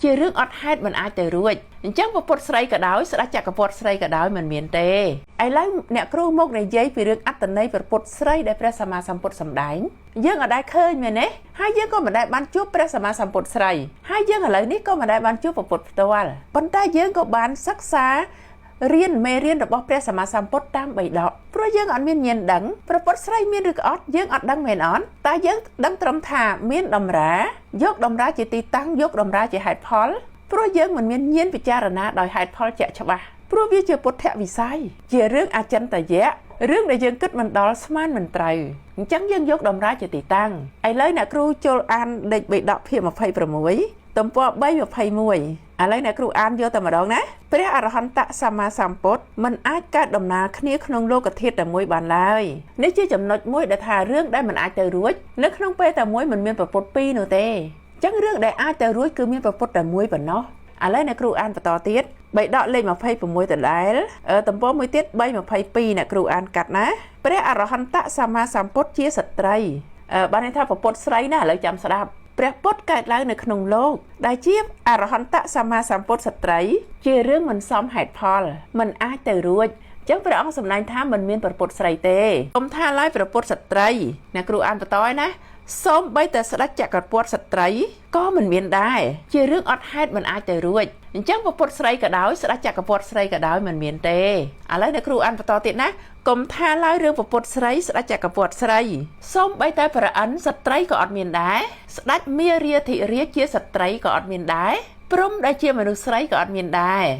ជារឿងអត់ហេតុមិនអាចទៅរួចអញ្ចឹងពពុទ្ធស្រីក៏ដោយស្ដេចចក្រពត្តិស្រីក៏ដោយមិនមានទេឥឡូវអ្នកគ្រូមកនិយាយពីរឿងអត្តន័យព្រះពុទ្ធស្រីដែលព្រះសម្មាសម្ពុទ្ធសម្ដែងយើងអត់ដែលឃើញមែនទេហើយយើងក៏មិនដែលបានជួបព្រះសម្មាសម្ពុទ្ធស្រីហើយយើងឥឡូវនេះក៏មិនដែលបានជួបព្រះពុទ្ធផ្ទាល់ប៉ុន្តែយើងក៏បានសិក្សារៀនមេរៀនរបស់ព្រះសម្មាសម្ពុទ្ធតាមបៃដកព្រោះយើងអត់មានញាណដឹងព្រះពុទ្ធស្រីមានឬក៏អត់យើងអត់ដឹងមែនអត់តែយើងដឹងត្រឹមថាមានតម្រាយកតម្រាជាទីតាំងយកតម្រាជាហេតុផលព្រោះយើងមិនមានញាណពិចារណាដោយហេតុផលជាក់ច្បាស់ព្រោះវាជាពុទ្ធវិស័យជារឿងអចិន្តយៈរឿងដែលយើងគិតមិនដល់ស្មានមិនត្រូវអញ្ចឹងយើងយកតម្រាជាទីតាំងឥឡូវអ្នកគ្រូចូលអានលេខបៃដកភាគ26ទំព័រ321ឥឡូវអ្នកគ្រូអានយកតែម្ដងណាព្រះអរហន្តសម្មាសម្ពុទ្ធមិនអាចកើតដំណើរគ្នាក្នុងលោកធាតុតែមួយបានឡើយនេះជាចំណុចមួយដែលថារឿងដែលមិនអាចទៅរួចនៅក្នុងពេលតែមួយមិនមានប្រពុតពីរនោះទេអញ្ចឹងរឿងដែលអាចទៅរួចគឺមានប្រពុតតែមួយប៉ុណ្ណោះឥឡូវអ្នកគ្រូអានបន្តទៀតបៃដកលេខ26ដដែលទំព័រមួយទៀត322អ្នកគ្រូអានកាត់ណាព្រះអរហន្តសម្មាសម្ពុទ្ធជាស្ត្រីបានន័យថាប្រពុតស្រីណាឥឡូវចាំស្ដាប់ព្រះពុទ្ធកើតឡើងនៅក្នុងលោកដែលជាអរហន្តសម្មាសម្ពុទ្ធស្ត្រីជារឿងមិនសមហេតុផលមិនអាចទៅរួចចឹងព្រះអង្គសម្ដែងថាមិនមានព្រះពុទ្ធស្រីទេកុំថាឡើយព្រះពុទ្ធស្ត្រីអ្នកគ្រូអានបន្តឲ្យណាសូម្បីតែស្ដេចចក្រពត្តិស្ត្រីក៏មិនមានដែរជារឿងអត់ហេតុមិនអាចទៅរួចអញ្ចឹងពពុទ្ធស្រីក៏ដោយស្ដេចចក្រពត្តិស្រីក៏ដោយមិនមានទេឥឡូវអ្នកគ្រូអានបន្តទៀតណាកុំថាឡើយរឿងពពុទ្ធស្រីស្ដេចចក្រពត្តិស្រីសូម្បីតែព្រះឥន្ទស្ត្រីក៏អត់មានដែរស្ដេចមារាធិរាជជាស្ត្រីក៏អត់មានដែរព្រំដែលជាមនុស្សស្រីក៏អត់មានដែរ។